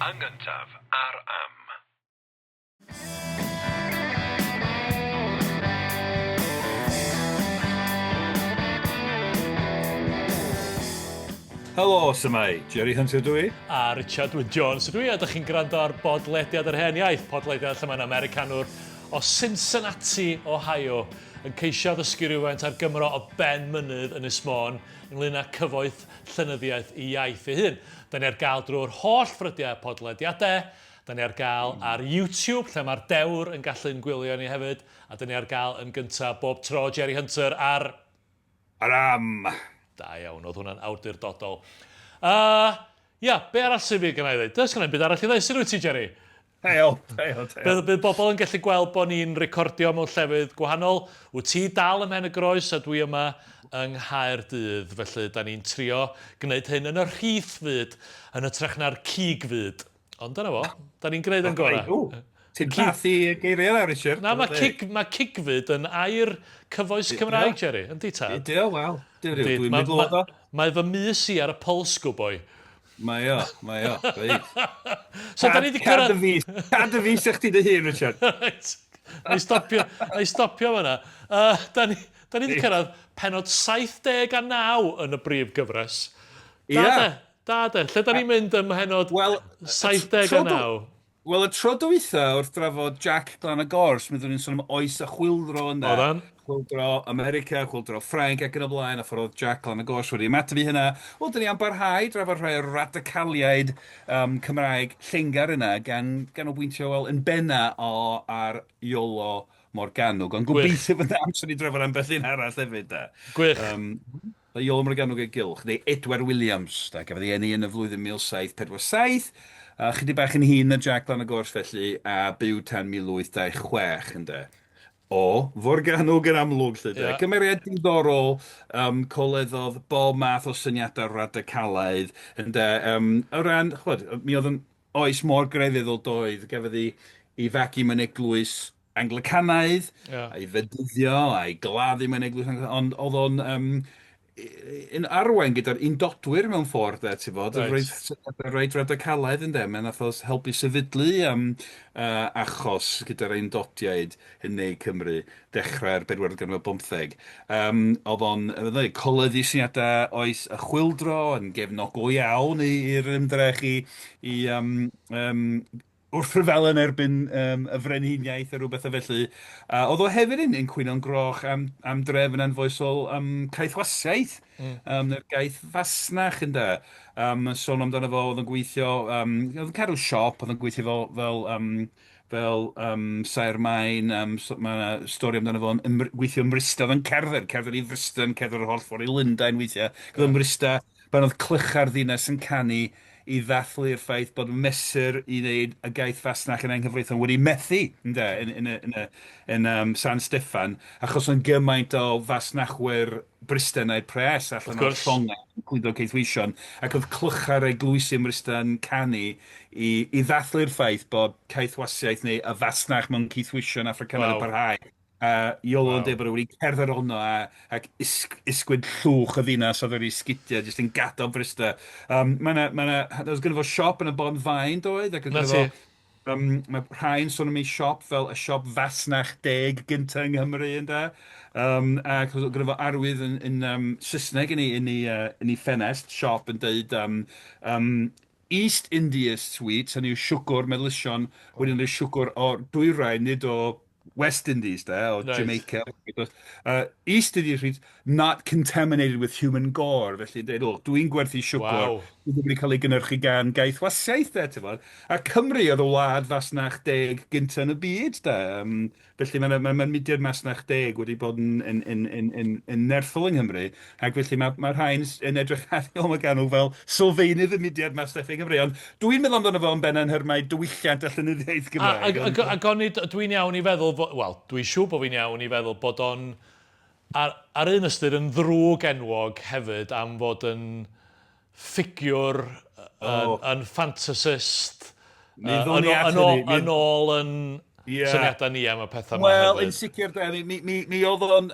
Yn gyntaf ar Am. Helo, su'mai? Jerry Hunter dw i. A Richard Wyn Jones ydw i, a dych chi'n gwrando ar bodlediad yr hen iaith, podlediad lle mae'n Americanwr o Cincinnati, Ohio, yn ceisio addysgu rhywfaint ar Gymro o ben mynydd Ynys Môn ynglyn â cyfoeth llenyddiaeth ei iaith ei hun. Da ni ar gael drwy'r holl ffrydiau podlediadau, da ni ar gael ar YouTube lle mae'r dewr yn gallu'n gwylio ni hefyd, a da ni ar gael yn gyntaf bob tro Jerry Hunter ar... Ar am! Da iawn, oedd hwnna'n awdurdodol. Uh, ia, be arall sy'n fi gynna i ddweud? Does gynna i'm byd arall i ddweud. Sut wyt ti, Jerry? Heo, heo, heo. Bydd, bydd bobl yn gallu gweld bod ni'n recordio mewn llefydd gwahanol. Wyt ti dal ym Mhen y Groes a dwi yma yng Nghaerdydd, felly da ni'n trio gwneud hyn yn y rhith fyd yn hytrach na'r cig fyd. Ond dyna fo, da ni'n gwneud yn gorau. Ti'n bathu geiriau nawr, Richard. Na, mae cig, mae cigfyd yn air cyfoes Cymraeg, Jerry. Yndi tad? Ydy o, wel. Dwi'n mynd o. Mae fy mys i ar y pulse, good boy. Mae o, mae o, reit. So, da ni wedi cyrraedd... Cad y fus, cad y fus i chdi dy hun, Richard. Reit. Na i stopio, na i stopio fan'na. Uh, da ni, da ni wedi cyrraedd penod 79 yn y brif gyfres. Da Ia. de, da de. Lle da ni'n mynd ym mhenod Wel, 79? Wel, y tro dwytha wrth drafod Jac Glan y Gors, mi oeddwn ni'n sôn am oes y chwyldro ynde. Oeddan. Chwyldro America, chwyldro Ffrainc ac yn y blaen, a ffordd oedd Jac Glan y Gors wedi ymateb i hynna. Wel, dyn ni am barhau i drafod rhai o'r radicaliaid um, Cymraeg llengar yna, gan ganolbwyntio, wel, yn benna o ar Iolo Morgannwg. Ond gobeithio fod 'na amser i drafod ambell un arall hefyd, de. Gwych. Um, Iolo Morgannwg ei gylch, neu Edward Williams, da, gafodd ei eni yn y flwyddyn 1747, a chydig bach yn hŷn na Jac Glan y Gors felly, a byw tan 1826, ynde. O Forgannwg yn amlwg, 'lly de. Yeah. Cymeriad diddorol, um, coleddodd bob math o syniadau radicalaidd, ynde. Um, o ran, ch'mod, mi oedd yn oes mor grefyddol doedd, gafodd ei, ei fagu mewn eglwys Anglicanaidd, yeah. a'i fedyddio, a'i gladdu mewn eglwys Anglicanaidd, ond oedd o'n um, yn arwain gyda'r undodwyr mewn ffordd, de, ti'n fod, Right. reit, reit radicalaidd ynde, mae'n nath o helpu sefydlu um, achos gyda'r undodiaid yn Ne Cymru dechrau'r bedwaredd ganrif ar bymtheg. Um, oedd o'n yy, coleddu syniadau oes y chwyldro, yn gefnogol iawn i'r ymdrech i, i um, um, wrthryfela yn erbyn um, y frenhiniaeth a rhyw bethau felly. A oedd o hefyd yn, yn cwyno'n groch am, am drefn anfoesol um, caethwasiaeth, mm. um, neu'r gaeth fasnach ynde. Um, sôn amdano fo, oedd yn gweithio, um, oedd yn cadw siop, oedd yn gweithio fel, fel, um, fel um, saer maen, um, so, mae yna stori amdano fo'n gweithio ym Mryste, oedd yn cerdded, cerdded i Fryste, yn cerdded yr holl ffordd i Lundain weithiau, yeah. ym Mryste, pan oedd clychau'r ddinas yn canu i ddathlu'r ffaith bod mesur i wneud y gaeth fasnach yn anghyfreithlon wedi methu, ynde, yn, yn, yn, yn, yn um, San Steffan, achos o'n gymaint o fasnachwyr Brystenau pres allan o'r llongau yn cludo caethweision, ac oedd clychau'r eglwysi ym Mryste yn canu i, i ddathlu'r ffaith bod caethwasiaeth neu y fasnach mewn caethweision Affricanaidd yn parhau. A Iolo yn deud bod e wedi cerdded ono a, ac ysgwyd llwch y ddinas oedd wedi sgidiau, jyst yn gadael Bryste. Um, mae yna, mae yna, oedd gynno fo siop yn y Bon Faen, doedd? Ac oedd gynno fo, um, mae rhai yn sôn am ei siop fel y siop fasnach deg gyntaf yng Nghymru, ynde? Um, ac oedd gynno fo arwydd yn, yn um, Saesneg yn ei, yn ei, uh, yn ei ffenest, siop yn deud um, um, East India Sweets, hynny yw siwgr melysion, wedyn y siwgr o'r dwyrain, nid o West Indies de, o Reit. Jamaica. East Indies sweets, not contaminated with human gore. Felly, dweud, o, dwi'n gwerthu siwgr Waw. sydd ddim wedi cael ei gynhyrchu gan gaethwasiaeth, de, ti'n gwbod. A Cymru oedd y wlad fasnach deg gyntaf yn y byd, de. Um, felly mae'n ma, ma mudiad masnach deg wedi bod yn, yn, yn, yn, yn, yn nerthol yng Nghymru, ac felly mae, mae rhai'n yn edrych ar Iolo Morganwg fel sylfaenydd y mudiad masnach deg yng Nghymru. Ond Dwi'n meddwl amdano fo yn benna yn nhermau diwylliant a llenyddiaeth Gymraeg. A, a, ac onid dwi'n iawn i feddwl, wel, dwi'n siŵr bod fi'n iawn i feddwl bod o'n, ar, ar un ystyr, yn ddrwg enwog hefyd am fod yn ffigiwr, yn, oh. yn fantasist, yn, yn, yn, yn ôl yn... syniadau ni am y pethau yma Wel, yn sicr, de, mi, mi, mi oedd o'n,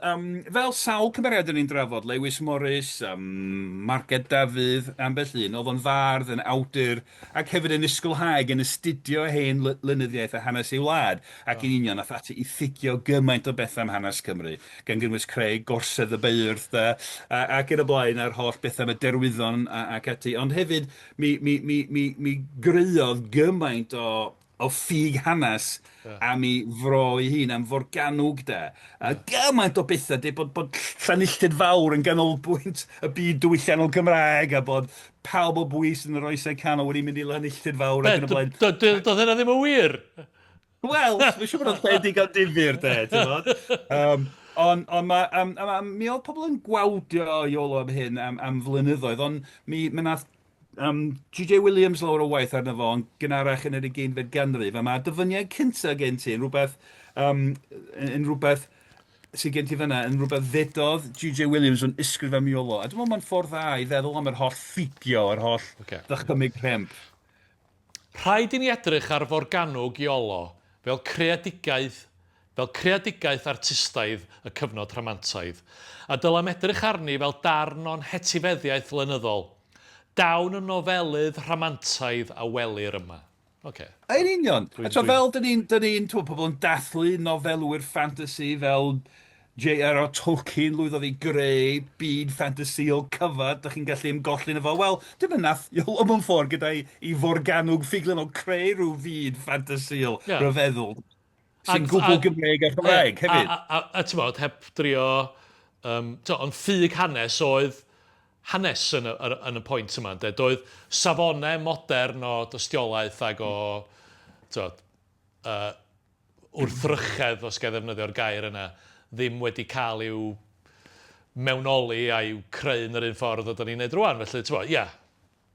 fel sawl cymeriad yn ni'n drafod, Lewis Morris, Marged Dafydd, ambell un, oedd o'n fardd, yn awdur, ac hefyd yn ysgolhaig, yn astudio hen lenyddiaeth a hanes ei wlad, ac yn union, ath ati i ffugio gymaint o bethau am hanes Cymru, gan gynnwys creu Gorsedd y Beirdd, de, ac yn y blaen, a'r holl bethau am y Derwyddon ac ati, ond hefyd, mi, mi, mi, mi, mi greuodd gymaint o o ffug hanes am ei fro ei hun, am Forgannwg de. A gymaint o bethau, deud bod, bod Llanilltud Fawr yn ganolbwynt y byd diwylliannol Cymraeg a bod pawb o bwys yn yr Oesau Canol wedi mynd i Lanilltud Fawr ac yn y blaen. Doedd hynna ddim yn wir! Wel, mae'n siŵr bod o'n lle digon difyr de, ti'n gwbod? Um, ond on ma, mi oedd pobl yn gwawdio Iolo am hyn am flynyddoedd, ond mi nath GJ Williams lawer o waith arno fo yn gynharach yn yr ugeinfed ganrif, a mae dyfyniad cynta gen ti yn rhywbeth, um, yn rhywbeth sydd gen ti fanna, yn rhywbeth ddedodd GJ Williams yn ysgrif am Iolo. A dwi'n meddwl mae'n ffordd dda i feddwl am yr holl ffugio, yr holl ddychymyg rhemp. Rhaid i ni edrych ar Forgannwg Iolo fel creadigaeth fel creadigaeth artistaidd y cyfnod Rhamantaidd, a dylem edrych arni fel darn o'n hetifeddiaeth lenyddol. Dawn y nofelydd Rhamantaidd a welir yma. Ocê. Yn union. A t'mo' fel 'dyn ni'n 'dyn ni'n t'mo' pobl yn dathlu nofelwyr ffantasi fel JRR Tolkien lwyddodd i greu byd ffantasïol cyfa, dych chi'n gallu ymgolli yno fo. Wel, dyna nath Iolo mewn ffordd gyda'i i Forgannwg ffuglen o creu rhyw fyd ffantasïol rhyfeddol sy'n gwbl Gymreig a Chymraeg hefyd. A, a, a, a ti'n bod, heb drio, ond ffug hanes oedd hanes yn y, yn y pwynt yma, ynde? Doedd safonau modern o dystiolaeth ag o, ti'n wrthrychedd, os ga i ddefnyddio'r gair yna, ddim wedi cael i'w mewnoli a'i creu yn yr un ffordd ydyn ni'n neud rwan. Felly, ti'n ia.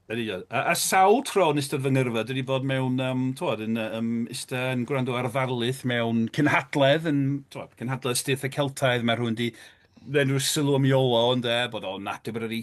Yn union. A sawl tro yn ystod fy ngyrfa, dwi wedi bod mewn, um, t'wod, yn ista yn gwrando ar ddarlith mewn cynhadledd, yn, t'wod, cynhadledd Astudiaethau Celtaidd, mae rhywun 'di wneud rhyw sylw am Iolo, ynde, bod o'n natur bod wedi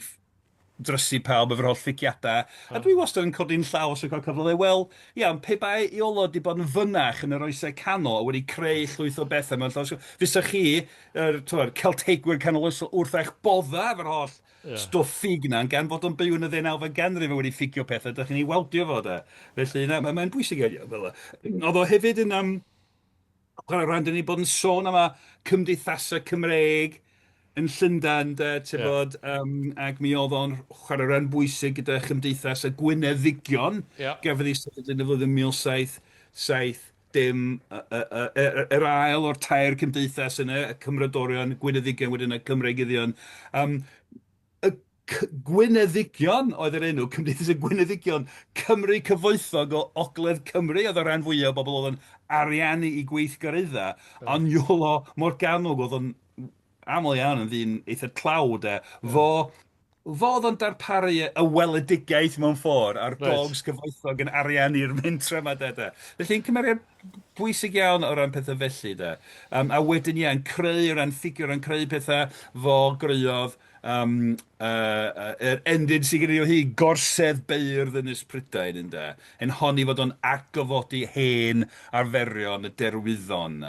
drysu pawb efo'r holl ffugiadau. A dwi wastad yn codi'n llaw os yn cael cyfle, dweud, wel, ia, ond pe bai Iolo 'di bod yn fynach yn yr Oesau Canol a wedi creu llwyth o bethau mewn llaw, fysa chi, yr, t'wod, Celteigwyr canoloesol wrth eich boddau efo'r holl stwff ffug 'na, ond gan fod o'n byw yn y ddeunawfed ganrif a wedi ffugio pethau, dych chi'n ei wawdio fo, de. Felly, na, mae'n bwysig iawn fel 'na. Oedd o hefyd yn, chwarae rhan, dyn ni bod yn sôn am y cymdeithasau Cymreig yn Llundain, de, ti'n bod, ac mi oedd o'n chwarae rhan bwysig gyda chymdeithas y Gwyneddigion, gafodd ei sefydlu yn y flwyddyn 1770, yr ail o'r tair cymdeithas yna, y Cymrodorion, Gwyneddigion, wedyn y Cymreigyddion. Y Gwyneddigion oedd yr enw, Cymdeithas y Gwyneddigion, Cymry cyfoethog o Ogledd Cymru oedd y rhan fwyaf o bobl oedd yn ariannu i gweithgareddau, ond Iolo Morgannwg oedd yn aml iawn yn ddyn eitha tlawd, e. Fo Fo oedd yn darparu y weledigaeth mewn ffordd, a'r gogs cyfoethog yn ariannu'r mentrau yma de, de. Felly yn cymeriad bwysig iawn o ran pethau felly de. A wedyn ie, yn creu o ran ffigur, yn creu pethau, fo greuodd yr endid sydd gen i o hyd, Gorsedd Beirdd Ynys Prydain ynde, yn honni fod o'n atgyfodi hen arferion y Derwyddon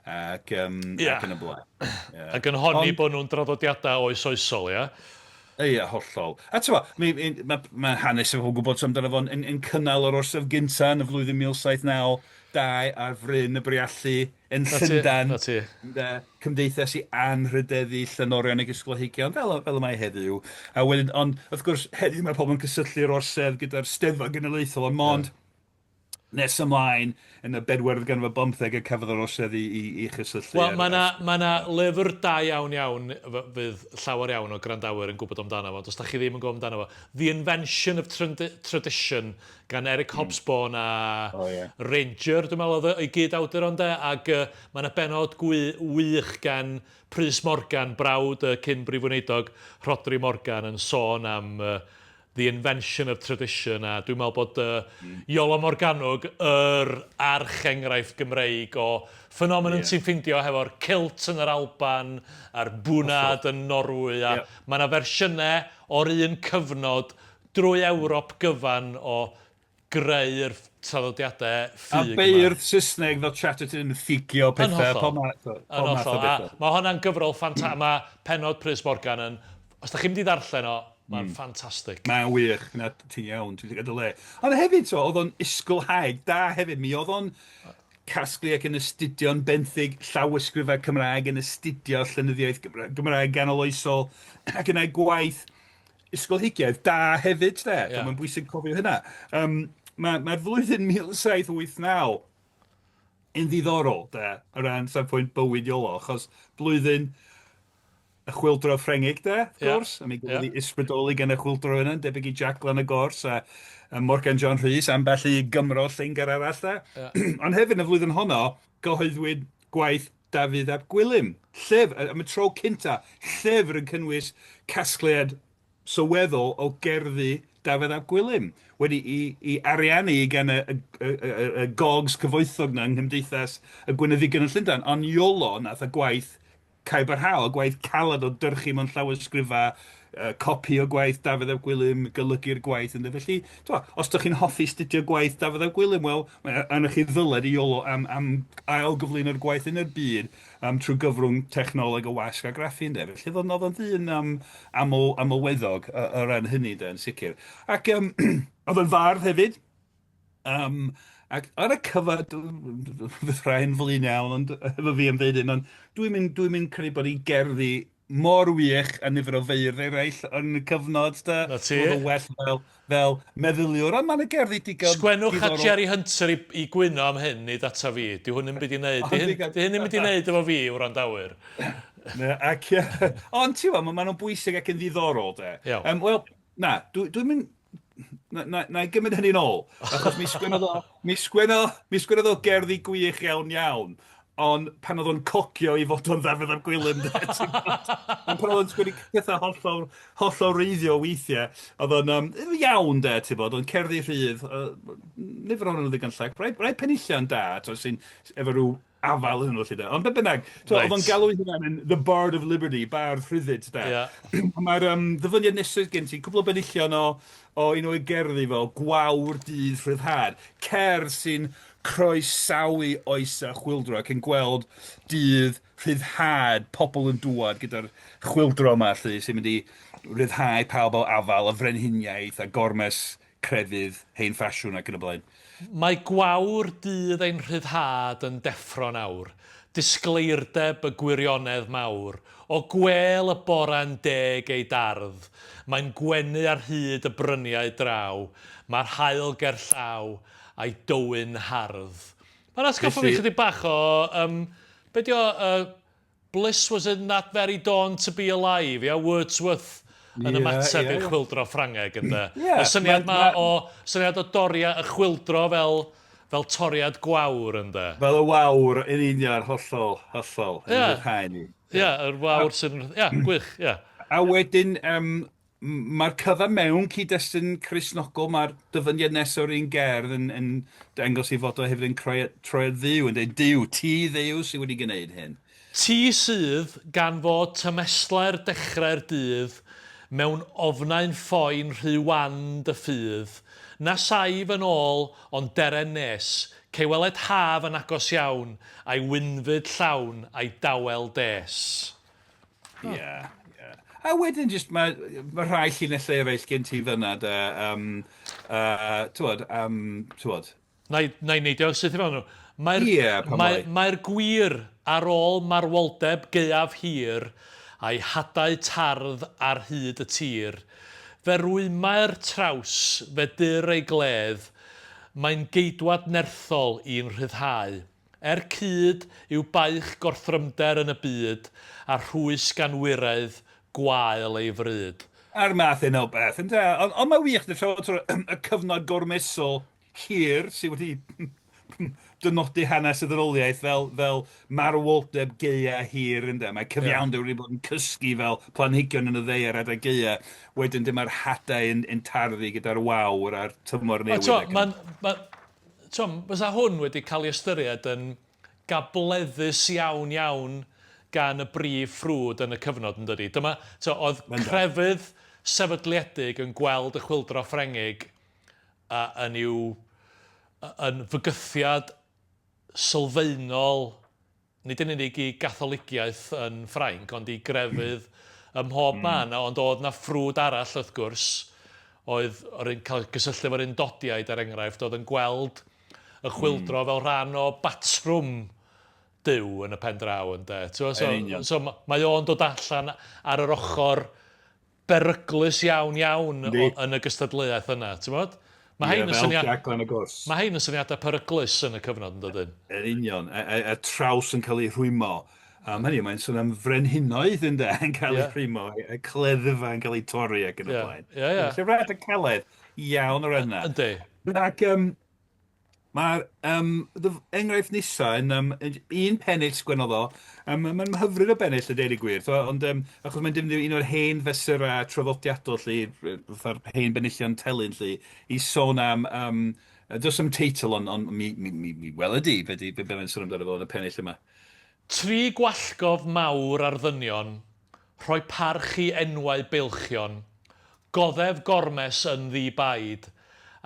ac ac yn y blaen. Ie. Ac yn honni bod nhw'n draddodiadau oes oesol, ia? Ie, hollol. A t'mo', mi mi ma' ma' hanes yn gwybod amdano fo'n yn yn cynnal yr orsaf gynta yn y flwyddyn 1792 ar fryn y Briallu yn Llundain. 'Na ti. Ynde? Cymdeithas i anrhydeddu llenorion ac ysgolheigion, fel fel y mae heddiw. A wedyn, ond wrth gwrs, heddiw mae pobl yn cysylltu'r orsedd gyda'r Steddfod Genedlaethol, ond mond nes ymlaen yn y bedwaredd ganrif ar bymtheg y cafodd yr orsedd i, i, i chysylltu. Wel, mae yna ma 'na lyfr da iawn iawn fydd llawer iawn o gwrandawyr yn gwybod amdano fo, ond os da chi ddim yn gwybod amdano fo, The Invention of Tradition gan Eric Hobsbawm a oh, yeah. Ranger, dwi'n meddwl oedd ei gyd-awdur ond e, ac mae yna benod wych gan Prys Morgan, brawd y cyn Brif Weinidog Rhodri Morgan, yn sôn am The Invention of Tradition a dwi'n meddwl bod Iolo Morgannwg yr arch-enghraifft Gymreig o ffenomenon ti'n ffindio hefo'r kilt yn yr Alban a'r bunad yn Norwy a mae 'na fersiynau o'r un cyfnod drwy Ewrop gyfan o greu'r traddodiadau ffug yma. A beirdd Saesneg fel Chatterton yn ffugio pethau, pob math o, pob math o bethau. Mae hwnna'n gyfrol ffantastig. Mae pennod Prys Morgan yn... Os da chi'n mynd i ddarllen o, mae'n mm. ffantastig. Mae'n wych, na, ti'n iawn, ti'n llygad y le. Ond hefyd, so, oedd o'n ysgolhaig da hefyd. Mi oedd o'n casglu ac yn astudio'n benthyg llawysgrifau Cymraeg, yn astudio llenyddiaeth Gymraeg ganoloesol ac yn ei gwaith ysgolheigiaeth da hefyd, de. Yeah. Mae'n bwysig cofio hynna. Um, Mae'r ma flwyddyn 1789 yn ddiddorol, de, o ran safbwynt bywyd Iolo, achos blwyddyn y chwyldro Ffrengig, de, wrth yeah. gwrs, a mi gafodd yeah. ei ysbrydoli gan y chwyldro yna, debyg i Jac Glan y Gors a, a Morgan John Rhys, ambell i Gymro Lleingar arall, de. Yeah. Ond hefyd yn y flwyddyn honno, gyhoeddwyd gwaith Dafydd ap Gwilym. Llyfr, am y tro cynta, llyfr yn cynnwys casgliad sylweddol o gerddi Dafydd ap Gwilym, wedi i, i ariannu gan y, y, y, y, y gogs cyfoethog na yng Nghymdeithas y Gwyneddigion yn Llundain. Ond Iolo nath y gwaith caib a rhaw, y gwaith caled o dyrchu mewn llawysgrifau, copi o gwaith Dafydd ap Gwilym, golygu'r gwaith ynddo. Felly, twa, os ydych chi'n hoffi studio gwaith Dafydd ap Gwilym, wel, mae arnoch chi ddyled i Iolo am, am ail gyflwyno'r gwaith yn yr byd um, trwy gyfrwng technoleg y wasg a graffu ynddo. Felly, oedd o'n ddyn um, aml, amlweddog o, o ran hynny, de, yn sicr. Ac um, oedd o'n fardd hefyd. Um, ac ar y cyfa, fydd rhai'n flin iawn, ond efo fi am ddeud hyn, ond dwi'n mynd, dwi mynd credu bod ei gerddi mor wych a nifer o feirdd eraill yn y cyfnod, da. Na ti. Oedd o'n well fel, fel meddyliwr, ond mae'n y gerddi digon Sgwennwch at Jerry Hunter i, i gwyno am hyn, nid ata fi. Di hwn yn byd i wneud. Di hyn, di hyn yn mynd i wneud efo fi, wrandawyr. Na, ac, ond ti'n gwybod, maen nhw'n bwysig ac yn ddiddorol, de. Iawn. Um, Wel, Na, dwi, dwi'n mynd... Na, na, na i gymryd hynny'n ôl, achos mi sgwennodd o, mi sgwennodd, mi sgwennodd o gerddi gwych iawn iawn, ond pan oedd o'n cogio i fod o'n Ddafydd ap Gwilym, de, ti'n gwbod? Ond pan oedd o'n sgwennu pethau hollol, hollol wreiddiol weithiau, oedd o'n um, iawn, de, ti'n bod, ond cerddi rhydd, uh, nifer ohonyn nhw ddigon llac, rai, rai penillion da, t'o, sy'n efo rhyw afael yn nhw, 'lly de. Ond be bynnag, so, oedd o'n galw ei hunan yn The Bard of Liberty, bardd rhyddid, de. Yeah. Mae'r um, ddyfyniad nesaf gen ti, cwbl o benillion o, o un o'i gerddi fel Gwawr Dydd Rhyddhad, cerdd sy'n croesawu oes a chwyldro ac yn gweld dydd rhyddhad pobl yn dŵad gyda'r chwyldro yma, 'lly, sy'n mynd i ryddhau pawb o afael y frenhiniaeth a gormes crefydd hen ffasiwn ac yn y blaen. Mae gwawr dydd ein rhyddhad yn deffro'n awr, Disgleirdeb y gwirionedd mawr, O gwêl y bore'n deg ei dardd, Mae'n gwenu ar hyd y bryniau draw, Mae'r haul ger llaw, a'i dywyn hardd. Mae'n atgoffa fi chydig bach o, yym, be 'di o, yy, Bliss was in that very dawn to be alive, ia? Wordsworth yn yeah, ymateb yeah, i'r chwyldro Ffrangeg, ynde? Yeah, y syniad ma, ma o, syniad o doria y chwyldro fel, fel toriad gwawr, ynde? Fel y wawr, yn union, hollol, hollol, yn yeah. rhyddhau ni. Ie, yeah, yr wawr sy'n... Ie, yeah, gwych, ie. Yeah. A wedyn, um, Mae'r cyfan mewn cyd-destun Cristnogol, mae'r dyfyniad nesaf o'r un gerdd yn, yn dangos ei fod o hefyd yn creu, troi at Dduw, yn dweud, Duw, ti Dduw sydd wedi gwneud hyn. Ti sydd, gan fod tymestlau'r dechrau'r dydd, mewn ofnau'n ffoi'n rhy wan dy ffydd, na saif yn ôl ond deren nes, cei weled haf yn agos iawn, a'i wynfyd llawn, a'i dawel des. Ie, ie. A wedyn jyst mae ma' rhai llinellau eraill gen ti fan'na de yym yy t'wod yym t'wod. Na i na i neidio syth i fewn nhw. Mae'r Ie, pam mae lai. mae'r gwir ar ôl marwoldeb gaeaf hir a'i hadau tardd ar hyd y tir. Fe rwymai'r traws, fe dyr ei gledd, mae'n geidwad nerthol i'n rhyddhau. Er cyd yw baich gorthrymder yn y byd, a rhwysg anwiredd gwael ei fryd. A'r math hyn o beth, ynde? Ond, ond mae'n wych, dy trafod y cyfnod gormesol hir sydd wedi dynodi hanes y ddynoliaeth fel, fel marwoldeb gaea hir, ynde? Mae cyfiawnder wedi bod yn cysgu fel planhigion yn y ddaear adeg gaea. Wedyn dyma'r hadau yn, yn tarddu gyda'r wawr a'r tymor newydd. Mae'n, ma, T'mo', fysa hwn wedi cael ei ystyried yn gableddus iawn iawn gan y brif ffrwd yn y cyfnod, yn dydi? Dyma, t'mo', oedd crefydd sefydliedig yn gweld y chwyldro Ffrengig a, yn i'w yn fygythiad sylfaenol nid yn unig i Gatholigiaeth yn Ffrainc, ond i grefydd ym mhob man. Ond oedd 'na ffrwd arall, wrth gwrs, oedd o'r un, cael gysylltu efo'r Undodiaid, er enghraifft, oedd yn gweld y chwyldro fel rhan o batrwm Duw yn y pen draw, ynde. T'mo', so, so mae o'n dod allan ar yr ochr beryglus iawn iawn o, yn y gystadleuaeth yna, t'mod? Mae hein yn syniad... Fel Jac Lan y Gors. Mae hein yn syniadau peryglus yn y cyfnod, yn dydyn? Yn union, a, a, a traws yn cael ei rhwymo. Hynny, mae'n sôn am frenhinoedd ynde, yn cael eu rhwymo, y cleddfau yn cael eu torri ac yn y blaen. Ie, ie. Llyfrau caled iawn o'r yna. Yndi. Ac um, Mae'r um, enghraifft nesaf yn um, un pennill sgwennodd o. Mae'n hyfryd o bennill a deud y gwir, so, ond um, achos mae'n defnyddio un o'r hen fesurau traddodiadol lly, fatha'r hen benillion telyn lly, i sôn am, um, does am teitl, ond on, mi, mi, mi, mi weled i be, di, be, be mae'n sôn amdano fo yn y pennill yma. Tri gwallgof mawr ar ddynion, rhoi parch i enwau beilchion, Goddef gormes yn ddi-baid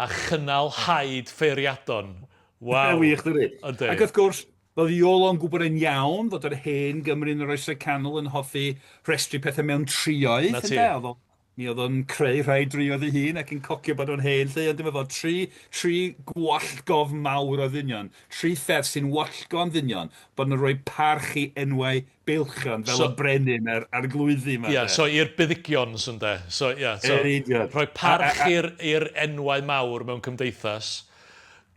a chynnal haid ffeiriadon. Waw! Wych, dydi? Yndi. Ac wrth gwrs, roedd Iolo'n gwybod yn iawn fod yr hen Gymry yn yr Oesau Canol yn hoffi rhestru pethau mewn trioedd, 'Na ti. ynde? Oedd o, mi oedd o'n creu rhai drioedd ei hun ac yn cocio bod o'n hen 'lly, ond dyma fo, tri, tri gwallgof mawr o ddynion, tri pheth sy'n wallgo am ddynion, bod nhw'n rhoi parch i enwau Beilchion, fel so, y brenin a'r arglwyddi 'ma. Ia, so i'r buddigions ynde. So ia, so Yn union. rhoi parch i'r enwau mawr mewn cymdeithas.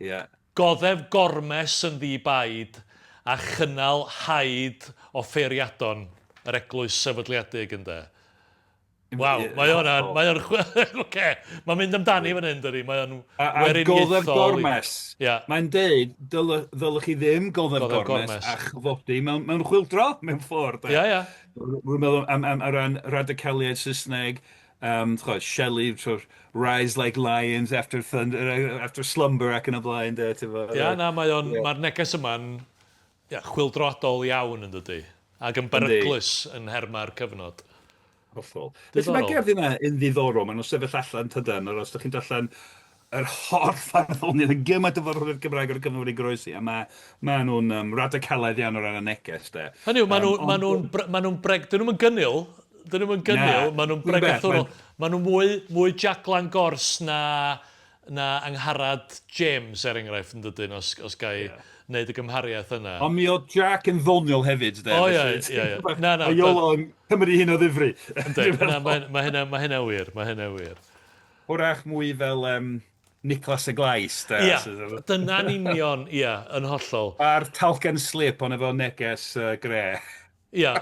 Ia. Goddef gormes yn ddi-baid a chynnal haid o ffeiriadon yr eglwys sefydliedig ynde. Waw, mae o'n, mae o'n, oce, mae'n mynd amdani fan hyn, dydi, mae o'n weriniaethol. A goddef gormes. Ia. Mae'n deud, ddylech chi ddim goddef gormes a chyfodi mewn, mewn chwyldro, mewn ffordd. Ia, ia. Rwy'n meddwl am, am, ar ran radicaliaid Saesneg, um, chod, Shelley, sort of, rise like lions after thunder, after slumber ac yn y blaen, de, ti'n fawr. Ia, na, mae o'n, mae'r neges yma'n Ia, chwyldroadol iawn yn dydi? Ac yn beryglus yn nhermau'r cyfnod. Hollol. Felly mae gerddi yna yn ddiddorol, maen nhw'n sefyll allan tydan, os ydych chi'n darllen yr holl farddoniaeth, y gymaint o farddoniaeth Gymraeg o'r cyfnod wedi goroesi, a mae ma nhw'n um, radicalaidd iawn o ran y neges, de. Hynny yw, maen nhw'n, um, maen nhw'n, maen nhw'n breg... Dyn nhw'n gynnil, dyn nhw'n gynnil, maen nhw'n bregethwrol. Maen nhw'n mwy, mwy Jac Lan Gors na na Angharad James, er enghraifft, yn dydyn, os, os ga i yeah. wneud y gymhariaeth yna. Ond mi oedd Jack yn ddoniol hefyd, de. O, ie, ie, ie. Na, na. Mae Iolo yn cymryd ei hun o ddifri. Yndi, na, mae, mae hynna, mae hynna wir, mae hynna wir. Hwrach mwy fel um, Niclas y Glais, de. Ia, dyna'n union, ia, yn hollol. A'r talcen slip, ond efo neges uh, gre. Ia,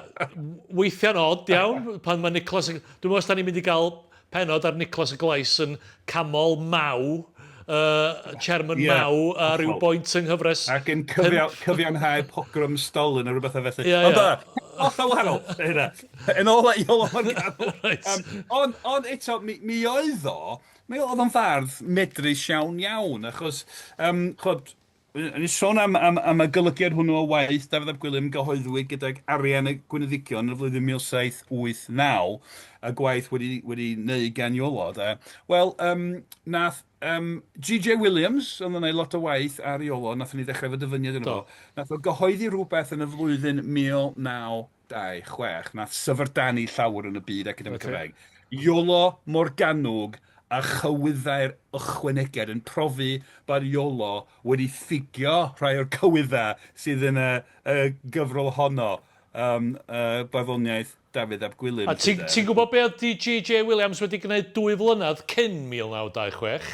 weithiau'n od iawn, pan mae Niclas... Dwi'n meddwl os da ni'n mynd i gael penod ar Niclas y Glais yn camol Maw, uh, Chairman yeah, Maw, a rhyw boint yng nghyfres... Ac yn cyfia cyfiawnhau pogrom Stalin a rhywbeth o felly. Ia, ia. Ond hollol wahanol, hynna. Yn ôl i Iolo Morganwg. Right. Um, ond on eto, mi, mi oedd o, mi oedd o'n fardd medrus iawn iawn, achos, um, chod, O'n i'n sôn am, am, am y golygiad hwnnw o waith Dafydd ap Gwilym gyhoeddwyd gydag arian y Gwyneddigion yn y flwyddyn 1789, y gwaith wedi, wedi wneud gan Iolo, de. Wel, um, nath um, G.J. Williams, oedd yn gwneud lot o waith ar Iolo, nath ni ddechrau efo dyfyniad yno fo, nath o gyhoeddi rhywbeth yn y flwyddyn 19 26, nath syfrdanu llawer yn y byd academaidd Cymraeg. Iolo Morganwg a chywyddau'r ychwanegiad yn profi bod Iolo wedi ffugio rhai o'r cywyddau sydd yn y, y gyfrol honno, um, uh, barddoniaeth Dafydd ap Gwilym. A ti'n ti gwybod be oedd D.G.J. Williams wedi gwneud dwy flynedd cyn 1926?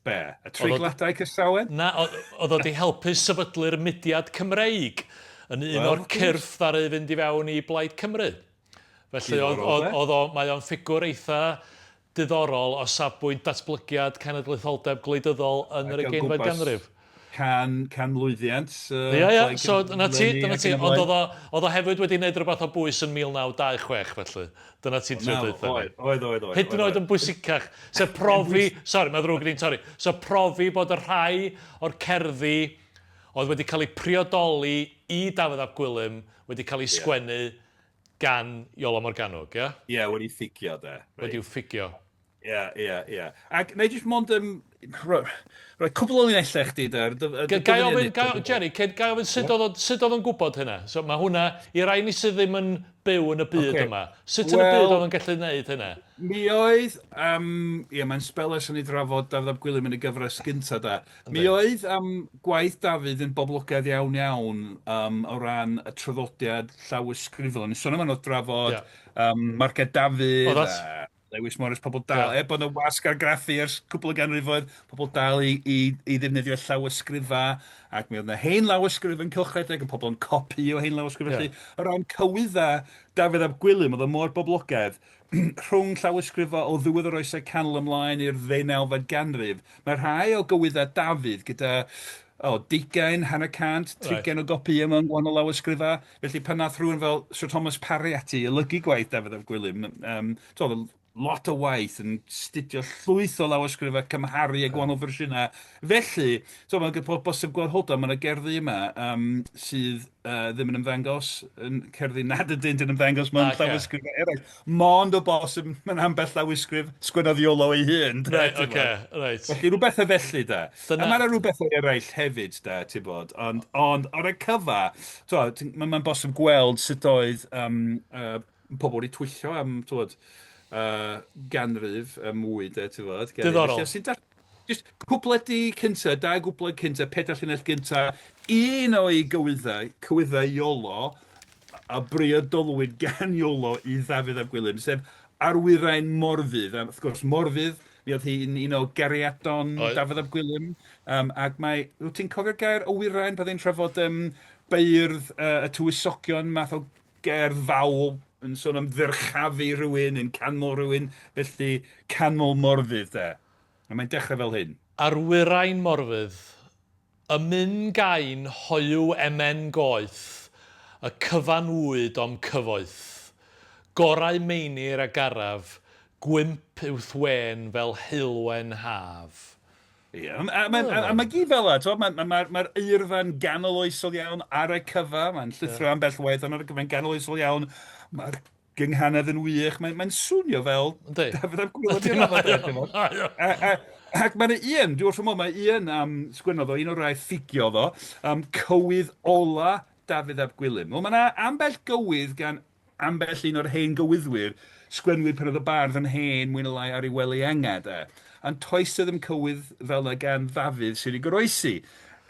Be? Y treigladau cystrawen? Na, oedd o wedi helpu sefydlu'r mudiad Cymreig yn un well, o'r cyrff ddaru fynd i fewn i Blaid Cymru. Felly oedd, oedd, oedd o, mae o'n ffigwr eitha diddorol o safbwynt datblygiad cenedlaetholdeb gwleidyddol yn yr ugeinfed ganrif. Can, canmlwyddiant. Ia, ia, so dyna ti, dyna ti. Ond oedd o, oedd o hefyd wedi gwneud rhywbeth o bwys yn 1926, felly. Dyna ti'n trio dweud Oedd, oedd, oedd, oedd. Hyd yn oed yn bwysicach. Sef profi, sori, mae ddrwg gen i'n torri. So profi bod y rhai o'r cerddi oedd wedi cael eu priodoli i Dafydd ap Gwilym wedi cael eu sgwennu gan Iolo Morganwg, ia? Ie, wedi ffugio, de. Wedi'w ffugio. Ie, ie, ie. Ac na i jyst mond um, rhoi, rhoi cwbl o linellau chdi de. Ga i ofyn, ga, Jerry, cyn, ga i ofyn sut oedd sut oedd o'n gwybod hynna? So mae hwnna, i rai ni sydd ddim yn byw yn y byd okay. yma, sut yn y byd oedd o'n gallu gwneud hynna? Mi oedd, um, ie, mae'n sbel ers i ni drafod Dafydd ap Gwilym yn y gyfres gyntaf da. Mi oedd um, gwaith Dafydd yn boblogaidd iawn iawn um, o ran y traddodiad llawysgrifol. Ni'n sôn am anodd drafod yeah. um, Marged Dafydd a Lewis Morris, pobl dal, yeah. er bod yna wasg argraffu ers cwpl o ganrifoedd, pobl dal i, i, i ddefnyddio llawysgrifa, ac mi oedd yna hen lawysgrif yn cylchredeg, yn pobl yn copïo hen lawysgrif felly. Yeah. O ran cywydda Dafydd ap Gwilym, oedd o mor boblogaidd, rhwng llawysgrifa o ddiwedd yr oesau canol ymlaen i'r ddeunawfed ganrif, mae rhai o gywydda Dafydd gyda o, deugain, hanner cant, trigain o gopïau mewn gwahanol lawysgrifau. Felly pan nath rhywun fel Sir Thomas Parry ati i olygu gwaith Dafydd ap Gwilym, um, oedd lot o waith yn studio llwyth o lawysgrifau, cymharu a gwahanol fersiynau. Felly, so mae'n bosib gweld hold on, mae yna gerddi yma um, sydd uh, ddim yn ymddangos, yn cerddi nad ydynt yn ymddangos mewn okay. llawysgrifau eraill. Mond o bosib mewn ambell lawysgrif sgwennodd Iolo ei hun. Right, oce, okay, right. Felly rhywbeth felly, da. Dyna... A mae yna rhywbeth eraill hefyd, da, ti'n bod. Ond, ond ar y cyfa, mae'n ma bosib gweld sut oedd um, uh, pobl wedi twyllo am, ti'n bod, uh, ganrif y mwy, de, ti'n bod. Diddorol. Felly, Just cwpledi cynta, dau gwpled cynta, pedair llinell gynta, un o'i gywyddau, cywyddau Iolo, a briodolwyd gan Iolo i Ddafydd ap Gwilym, sef Arwyrain Morfudd. A wrth gwrs, Morfudd, mi oedd hi'n un o gariadon Oedd. Dafydd ap Gwilym. Um, ac mae, wyt ti'n cofio'r gair awyrain pan ni'n trafod um, beirdd uh, y tywysogion, math o gerdd fawl yn sôn am ddyrchafu rhywun, yn canmol rhywun, felly canmol Morfudd de. A mae'n dechrau fel hyn. Arwyrain Morfudd, y myn gain hoyw emen goeth, y cyfan wyd o'm cyfoeth. Gorau meinir a garaf, gwymp yw'th wên fel heulwen haf. Ie, a a a a mae gyd fel 'na, t'mod, ma' ma' ma'r ma'r eirfa'n ganoloesol iawn ar y cyfa, mae'n llithro ambell waith, ond ar y cyfa mae'n ganoloesol iawn, mae'r gynghanedd yn wych, mae'n mae'n swnio fel Yndi. Dafydd ap Gwilym i raddau de, t'mod? Mae o. A a ac mae 'na un, dwi wrth fy modd, mae un um, sgwennodd o, un o'r rai ffugiodd o, um, cywydd ola Dafydd ap Gwilym. Wel, mae 'na ambell gywydd gan ambell un o'r hen gywyddwyr, sgwennwyd pan oedd y bardd yn hen, mwy neu lai ar ei wely angau, de. Ond toes 'na ddim cywydd fel 'na gan Ddafydd sydd wedi goroesi.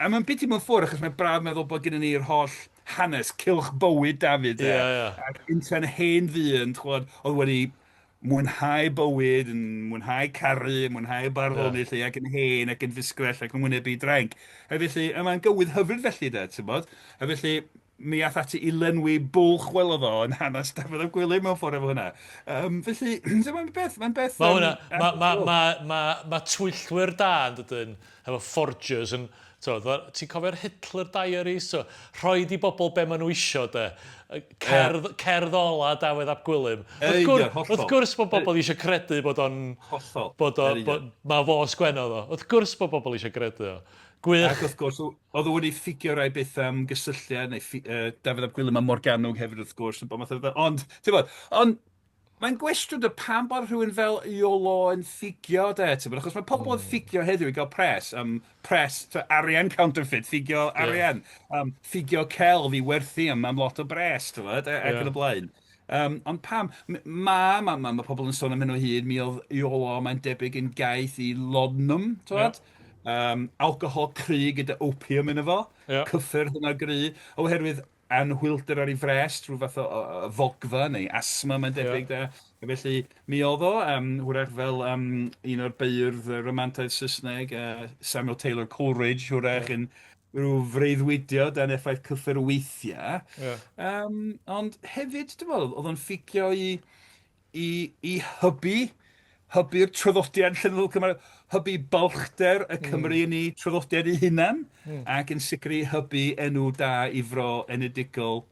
A mae'n biti mewn ffordd, achos mae'n braf meddwl bod gennym ni'r holl hanes, cylch bywyd Dafydd, de. Ia, ia. Ac yntau'n hen ddyn, ch'mod, oedd wedi mwynhau bywyd, yn mwynhau caru, yn mwynhau barddoni 'lly, ac yn hen ac yn fusgrell ac yn wynebu draig. A felly, a mae'n gywydd hyfryd felly de, ti'n bod? A felly, mi ath ati i lenwi bwlch welodd o yn hanes Dafydd ap Gwilym mewn ffordd efo hwnna. Um, felly, so mae'n beth, mae'n beth... Mae hwnna, mae ma, ma, ma, ma twyllwyr da yn dydyn, efo forgers yn, ti'n cofio'r Hitler Diaries? So, rhoid i bobl be maen nhw isio, de. Cerdd, yeah. Cerdd ola Dafydd ap Gwilym. Wrth gwrs, wrth gwrs bod bobl eisiau credu bod o'n... Hollol. Bod o, bod, mae fo sgwennodd o. Wrth gwrs bod bobl eisiau credu o. Gwych. Ac wrth gwrs, oedd o wedi ffugio rai bethau am gysylltiad, neu ffi- yy Dafydd ap Gwilym a Morgannwg hefyd wrth gwrs, a bob math o bethau. Ond, ti'n bod, ond mae'n gwestiwn de, pam bod rhywun fel Iolo yn ffugio de, ti'n bod, achos mae pobl yn ffugio heddiw i gael pres, um, pres, so arian counterfeit, ffugio arian, um, ffugio celf i werthu am, am lot o bres, ti'n bod, ac yn y blaen. Um, ond pam? Mae ma, ma, ma pobl yn sôn am hyn o hyd, mi oedd Iolo, mae'n debyg yn gaeth i laudanum, ti'n yeah. Um, alcohol cry gyda opium yno fo, yeah. cyffur hynna gry, oherwydd anhwylder ar ei frest, rhyw fath o, o, o fogfa neu asthma mae'n debyg yeah. de. Felly mi oedd o, um, hwyrach fel um, un o'r beirdd romantaidd Saesneg, uh, Samuel Taylor Coleridge, hwyrach yeah. yn rhyw freuddwydio dan effaith cyffur weithiau. Yeah. Um, ond hefyd, dwi'n meddwl, oedd o'n ffugio i, i, i hybu, hybu'r traddodiad llenyddol Cymraeg, hybu balchder y Cymry yn eu traddodiad eu hunan, ac yn sicr i hybu enw da i fro enedigol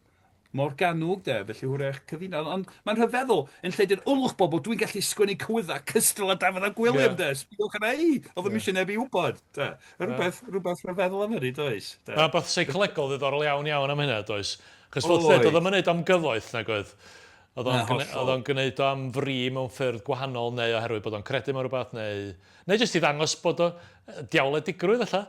Morgannwg de, felly hwyrach cyfuno. Ond mae'n rhyfeddol, yn lle dweud, wlwch bobl, dwi'n gallu sgwennu cywyddau cystal â Dafydd ap Gwilym, yeah. de, sbïwch arna i, oedd ddim eisiau neb i wybod, de. Rhywbeth, yeah. Rhywbeth rhyfeddol am hynny, does? De. Mae'n beth seicolegol ddiddorol iawn iawn am hynna, does? Chos fel dweud, oedd o'n mynd am gyfoeth, nag oedd? Oedd o'n, oedd o'n gwneud o am fri mewn ffyrdd gwahanol neu oherwydd bod o'n credu mewn rhywbeth neu, neu jyst i ddangos bod o diawledigrwydd ella.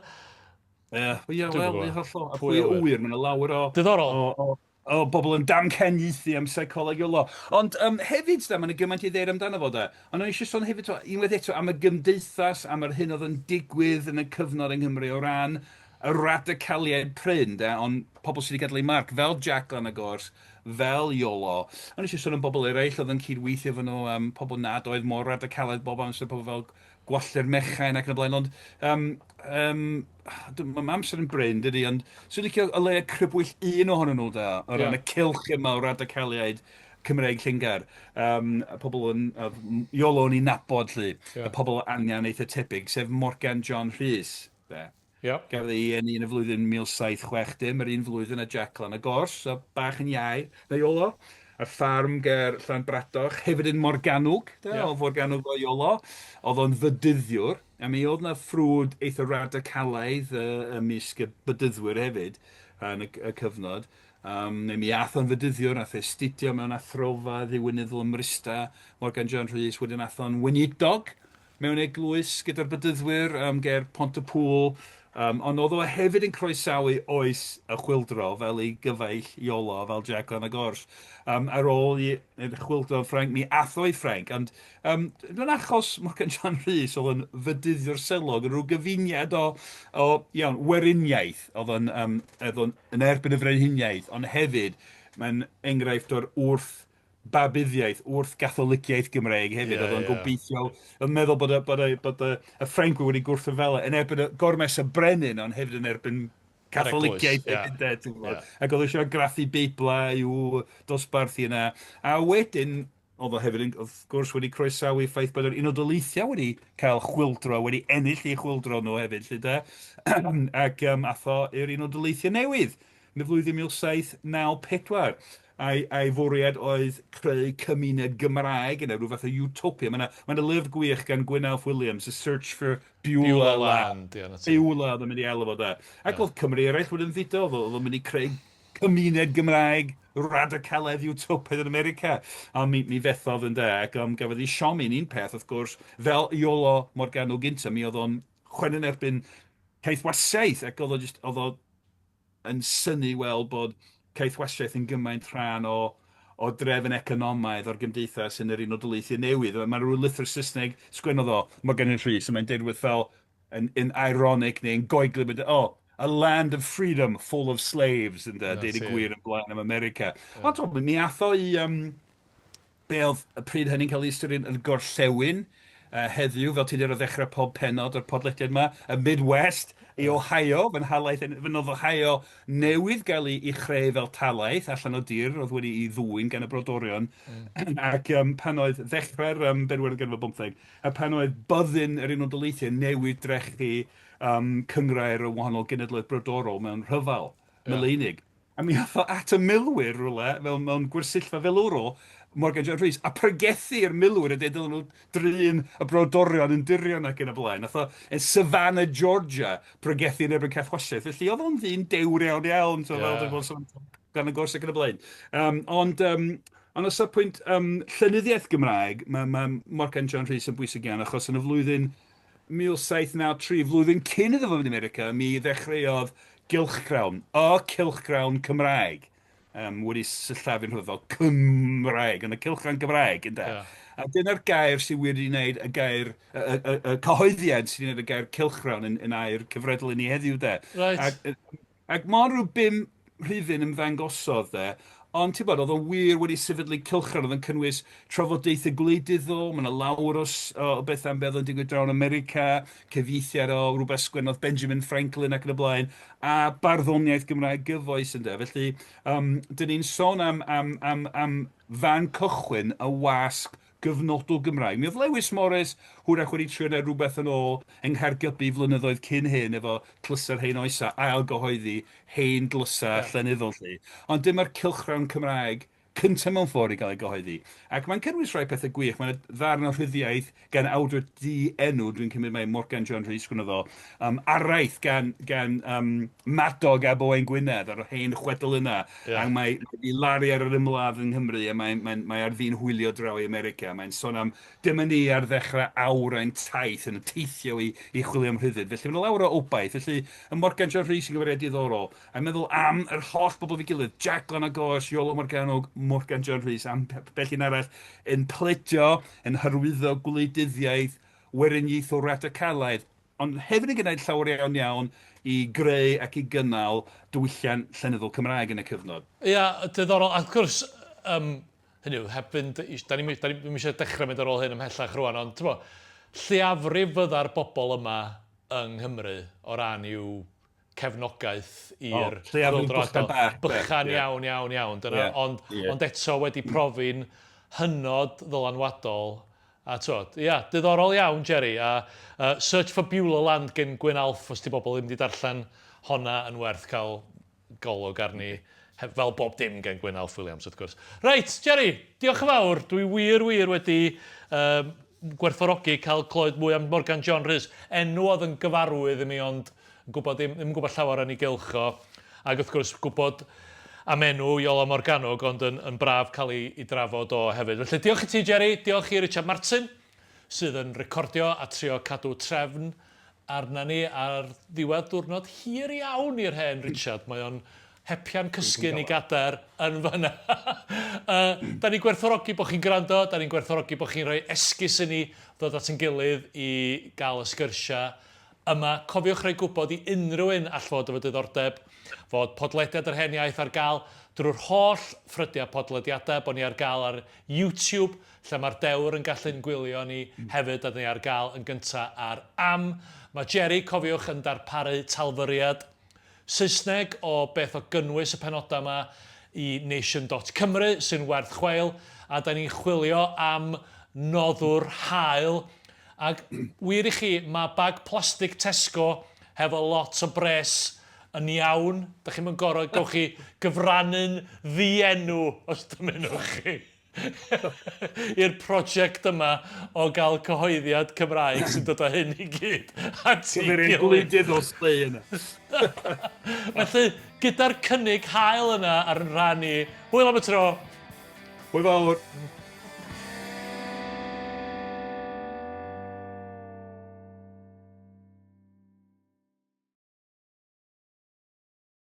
Ie, ie, wel, ie, hollol. A pwy a ŵyr, mae yna lawer o... Diddorol. O, o, o bobl yn damcaniaethu am seicoleg Iolo. Ond um, hefyd, da, mae yna gymaint i ddeud amdano fo, da. Ond o'n i eisiau sôn hefyd, to, unwaith eto, am y gymdeithas, am yr hyn oedd yn digwydd yn y cyfnod yng Nghymru o ran y radicaliaid prin, de, ond pobl sydd wedi gadael eu marc, fel Jac Glan y Gors, fel Iolo. O'n i eisiau sôn am bobl eraill oedd yn cydweithio efo nhw, um, pobl nad oedd mor radicalaidd bob amser, pobl fel Gwallter Mechain ac yn y blaen, ond um, um, mae amser yn brin, dydy, ond swn i'n licio o leia crybwyll un ohonyn nhw da, o ran y cylch yma o radicaliaid Cymreig Llungar. Um, pobl yn, uh, Iolo yn ei nabod, lly, y pobl anian eitha tebyg, sef Morgan John Rhys. De. Gafodd ei eni yn y flwyddyn 1760, yr un flwyddyn â Jac Lan y Gors, so bach yn iau na Iolo. Ar ffarm ger Llanbradach, hefyd yn Morgannwg, de, o Forgannwg o Iolo. Oedd o'n fydyddiwr, a mi oedd 'na ffrwd eitha radicalaidd ymysg y bedyddwyr hefyd yn y, y cyfnod. Um, neu mi ath o'n fydyddiwr, nath e astudio mewn athrofa ddiwinyddol ym Mrysta, Morgan John Rhys, wedyn ath o'n weinidog mewn eglwys gyda'r Bedyddwyr um, ger Pont-y-pŵl, um, ond oedd o hefyd yn croesawu oes y chwyldro fel ei gyfaill Iolo, fel Jac Lan y Gors. Um, ar ôl i chwyldro yn Ffrainc, mi ath o i Ffrainc, ond um, yn achos Morgan John Rhys, oedd yn fydyddiwr selog, yn rhyw gyfuniad o, o iawn, weriniaeth, oedd yn, um, oedd yn, yn erbyn y frenhiniaeth, ond hefyd mae'n enghraifft o'r wrth Babyddiaeth wrth Gatholiciaeth Gymreig hefyd. Oedd o'n gobeithio, yn meddwl bod y, bod y, bod y, y Ffrancwyr wedi gwrthryfela yn erbyn y gormes y brenin, ond hefyd yn erbyn Catholiciaeth hefyd, de, ti'n gwybod. Ac oedd eisiau graffu Beiblau i'w dosbarthu yna. A wedyn, oedd o hefyd, yn, wrth gwrs, wedi croesawu ffaith bod yr Unol Daleithiau wedi cael chwyldro, wedi ennill eu chwyldro nhw hefyd, 'lly de. Ac um, ath o i'r Unol Daleithiau newydd yn y flwyddyn 1794. A'i, a'i fwriad oedd creu cymuned Gymraeg yna, rhyw fath o utopia. Mae yna, mae yna lyfr gwych gan Gwyn Alf Williams, The Search for Beulah Beulah Land. Land, ie, 'na ti. Beulah oedd o'n mynd i alw fo de. Ac oedd Cymry eraill wedi ymfudo, oedd o'n mynd i creu cymuned Gymraeg radicalaidd utopaidd yn America. Ond mi, mi fethodd yn de, ac um, gafodd ei siomi yn un peth, wrth gwrs, fel Iolo Morgannwg gynta, mi oedd o'n chwarae yn erbyn caethwasiaeth, ac oedd o just, oedd o yn synnu weld bod caethwasiaeth yn gymaint rhan o o drefn economaidd o'r gymdeithas yn yr Unol Daleithiau newydd. Mae rhyw lythyr Saesneg sgwennodd o, Morgan Rhys, a mae'n deud rhywbeth fel, yn, yn ironic neu yn goeglyd, mae'n dweud, oh, a land of freedom full of slaves, ynde, deud y gwir yn blaen am America. Ond yeah. mi ath o i, um, Be oedd y pryd hynny'n cael ei ystyried yn y gorllewin heddiw, fel ti'n dweud o ddechrau pob pennod o'r podlediad yma, y Midwest, i Ohio, fy nhalaith, fy oedd Ohio newydd gael ei, ei chreu fel talaith allan o dir oedd wedi ei ddwyn gan y brodorion, mm. ac um, pan oedd ddechrau'r um, bedwaredd ganrif ar bymtheg, a pan oedd byddin yr Unol Daleithiau newydd drechu um, cynghrair o wahanol genedloedd brodorol mewn rhyfel yeah. Mileinig. A mi ath o at y milwyr rywle, fel mewn gwersyllfa filwrol, Morgan John Rhys, a pregethu i'r milwyr a deud dylen nhw drin y brodorion yn dirion ac yn y blaen. Ath o yn Savannah, Georgia, pregethu yn erbyn caethwasiaeth. Felly oedd o'n ddyn dewr iawn iawn, so fel dwi'n sôn gan y gors ac yn y blaen. Um, ond, um, ond o safbwynt um, llenyddiaeth Gymraeg, mae, mae Morgan John Rhys yn bwysig iawn, achos yn y flwyddyn 1793, flwyddyn cyn iddo fo fynd i America, mi ddechreuodd gylchgrawn, y cylchgrawn Cymraeg, um, wedi sillafu'n rhywbeth fel Cymraeg, ond y cylchgrawn Gymraeg, ynde? Yeah. A dyna'r gair sydd wedi wneud y gair, y, y, y, y cyhoeddiad sydd wedi gwneud y gair cylchgrawn yn, yn air cyfredol i ni heddiw, de. Right. Ac, Ac mond rhyw bum rhifyn ymddangosodd de, ond ti'n bod, oedd o wir wedi sefydlu cylchgrawn oedd yn cynnwys trafodaethau gwleidyddol, mae 'na lawer o o bethau am be oedd yn digwydd draw yn America, cyfieithiad o rywbeth sgwennodd Benjamin Franklin ac yn y blaen, a barddoniaeth Gymraeg gyfoes ynde. Felly, yym, 'dyn ni'n sôn am am am am fan cychwyn y wasg gyfnodol Gymraeg. Mi oedd Lewis Morris hwyrach wedi trio neud rhywbeth yn ôl yng Nghaergybi flynyddoedd cyn hyn efo Tlysau'r Hen Oesau, ail gyhoeddi hen dlysau llenyddol 'lly. Ond dyma'r cylchgrawn Cymraeg cyntaf mewn ffordd i gael ei gyhoeddi. Ac mae'n cynnwys rhai pethau gwych. Mae 'na ddarn o rhyddiaith gan awdur di-enw, dwi'n cymryd mai Morgan John Rhys gwna fo, um, araith gan, gan um, Madog ab Owain Gwynedd ar yr hen chwedl yna. Yeah. A mae wedi laru ar yr ymladd yng Nghymru a mae'n mae, mae ar fin hwylio draw i America. Mae'n sôn am dyma ni ar ddechrau awr ein taith yn teithio i, i chwilio am rhyddid. Felly mae'n lawer o obaith. Felly y Morgan John Rhys yn gymeriad diddorol. A meddwl am yr holl bobl efo'i gilydd, Jac Glan y Gors, Iolo Morgannwg, Morgan John Rhys, am bell un arall, yn pledio, yn hyrwyddo gwleidyddiaeth weriniaethol radicalaidd, ond hefyd yn gwneud llawer iawn iawn i greu ac i gynnal diwylliant llenyddol Cymraeg yn y cyfnod. Ia, diddorol, a wrth gwrs, um, hynny yw, heb fynd, da ni'n da ni, ddim eisiau dechrau mynd ar ôl hyn ymhellach rwan, ond ti'n lleafrif fydda'r bobl yma yng Nghymru o ran i'w cefnogaeth i'r chwyldroadol. Bychan iawn, iawn, iawn. Dyna, ond, ond eto wedi profi'n hynod ddylanwadol. A twod, ia, diddorol iawn, Jerry. A Search for Beulah Land gen Gwyn Alf, os ti bobl ddim wedi darllen honna yn werth cael golwg arni, fel bob dim gen Gwyn Alf Williams, wrth gwrs. Reit, Jerry, diolch yn fawr. Dwi wir, wir wedi um, gwerthfawrogi cael clywed mwy am Morgan John Rhys. Enw oedd yn gyfarwydd i mi, ond yn gwybod ddim, ddim yn gwybod llawer yn ei gylch o, ac wrth gwrs gwybod am enw Iolo Morganwg, ond yn, yn braf cael ei, ei drafod o hefyd. Felly diolch i ti Jerry, diolch i Richard Martin, sydd yn recordio a trio cadw trefn arna ni ar ddiwedd diwrnod hir iawn i'r hen Richard. Mae o'n hepian cysgu yn ei gadair yn fanna. uh, da ni'n gwerthfawrogi bod chi'n gwrando, da ni'n gwerthfawrogi bod chi'n rhoi esgus i ni ddod at ein gilydd i gael y sgyrsiau Yma, cofiwch roi gwybod i unrhyw un all fod efo diddordeb fod podlediad Yr Hen Iaith ar gael drwy'r holl ffrydiau podlediadau, bod ni ar gael ar YouTube, lle mae'r dewr yn gallu'n gwylio ni hefyd, a ni ar gael yn gyntaf ar Am. Mae Jerry, cofiwch, yn darparu talfyriad Saesneg o beth o gynnwys y penodau yma i Nation dot Cymru, sy'n werth chweil, a da ni'n chwilio am noddwr hael, ac wir i chi, mae bag plastig Tesco hefo lot o bres yn iawn, da chi'm yn gorfod, gewch chi gyfrannu'n ddienw os dymunwch chi. i'r prosiect yma o gael cyhoeddiad Cymraeg sy'n dod â hyn i gyd at ei gilydd. Gwleidyddol slei yna. Felly, gyda'r cynnig hael yna ar yn rhan i, hwyl am y tro. Hwyl fawr.